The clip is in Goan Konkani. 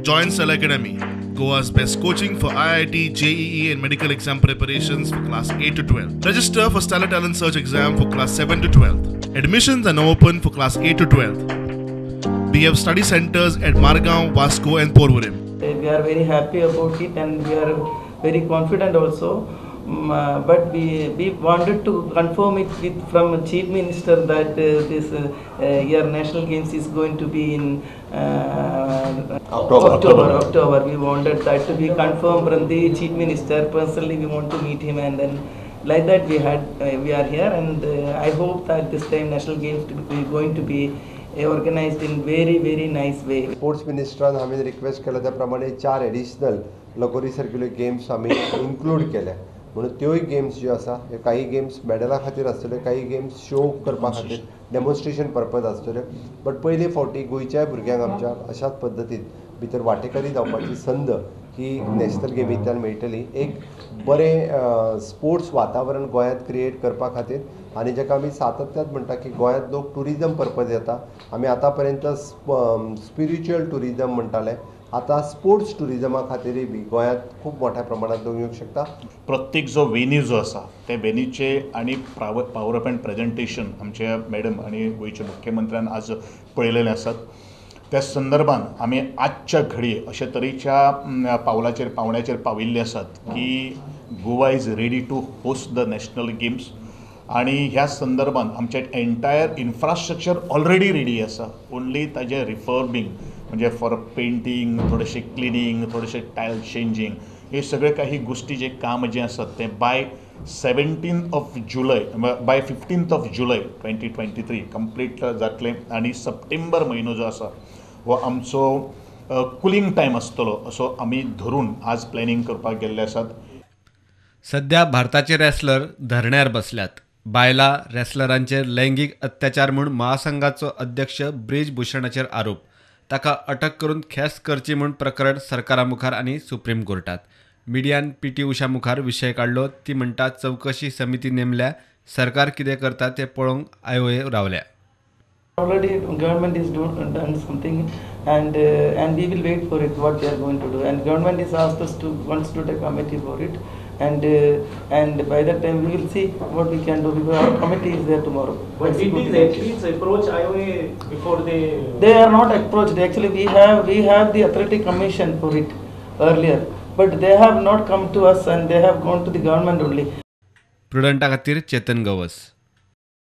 Join Stellar Academy, Goa's best coaching for IIT, JEE and medical exam preparations for class 8 to 12. Register for Stellar Talent Search exam for class 7 to 12. Admissions are now open for class 8 to 12. We have study centers at Margao, Vasco and Porvorim. We are very happy about it and we are very confident also. But we wanted to confirm it with from Chief Minister that this year National Games is going to be in October. We wanted that to be confirmed from the Chief Minister. Personally, we want to meet him, and then like that we are here, and I hope that this time National Games to be going to be organized in very very nice way. Sports मिनिस्टरान हांवें रिक्वेस्ट केला त्या प्रमाणे 4 एडिशनल लगोरी सारकिल्ल्यो गेम्स आमी इन्क्लूड केल्या म्हणून त्योय गेम्स ज्यो आसा ह्यो काही गेम्स मेडला खातीर आसतल्यो, काही गेम्स शो करपा खातीर डेमॉन्स्ट्रेशन पर्पज आसतल्यो. बट पयले फावटी गोंयच्याय भुरग्यांक आमच्या अशाच पद्दतीन भितर वांटेकारी जावपाची संद ही नॅशनल गेमींतल्यान मेळटली. एक बरें स्पोर्ट्स वातावरण गोंयांत क्रिएट करपा खातीर आनी जाका आमी सातत्यान म्हणटा की गोंयांत लोक ट्युरिजम पर्पज येता. आमी आतां पर्यंत स्पिरिच्युअल ट्युरिजम म्हणटाले, आतां स्पोर्ट्स ट्युरिजमा खातीरय बी गोंयांत खूब मोठ्या प्रमाणांत लोक येवंक शकता. प्रत्येक जो वेन्यू जो आसा ते वेन्यूचे आनी पावर पॉयंट प्रेजेंटेशन आमच्या मॅडम आनी गोंयच्या मुख्यमंत्र्यान आज पळयलेले आसात. त्या संदर्भान आमी आजच्या घडये अशे तरेच्या पावलाचेर पावण्याचेर पाविल्ले आसात की Goa is ready to host the national games. आनी ह्या संदर्भान आमचें एंटायर इन्फ्रास्ट्रक्चर ऑलरेडी रेडी आसा. ओन्ली ताजें रिफर्बींग म्हणजे फॉर पेंटींग, थोडेशें क्लिनींग, थोडेशें टायल चेंजींग, हे सगळे काही गोष्टी जे काम जें आसा तें by 17th of July, by 15th of July 2023 complete जातलें. आनी सप्टेंबर म्हयनो जो आसा हो आमचो कुलींग टायम आसतलो असो आमी धरून आज प्लॅनिंग करपाक गेल्ले आसात. सध्या भारताचे रेसलर धरण्यार बसल्यात. बायला रेसलरांचेर लैंगीक अत्याचार म्हूण महासंघाचो अध्यक्ष ब्रिज भूषणाचेर आरोप. ताका अटक करून ख्यास्त करची म्हूण प्रकरण सरकारा मुखार आनी सुप्रीम कोर्टात. मिडियान पी टी उषा मुखार विशय काडलो. ती म्हणटा चवकशी समिती नेमल्या, सरकार कितें करता तें पळोवंक आयोए रावल्या. Already government is done something and we will wait for it what they are going to do, and government is asked us to constitute a committee for it, and by that time we will see what we can do because our committee is there tomorrow. But did these athletes approach IOA before they? They are not approached. Actually we have the athletic commission for it earlier, but they have not come to us and they have gone to the government only. प्रुडंटा खातीर चेतन गवस.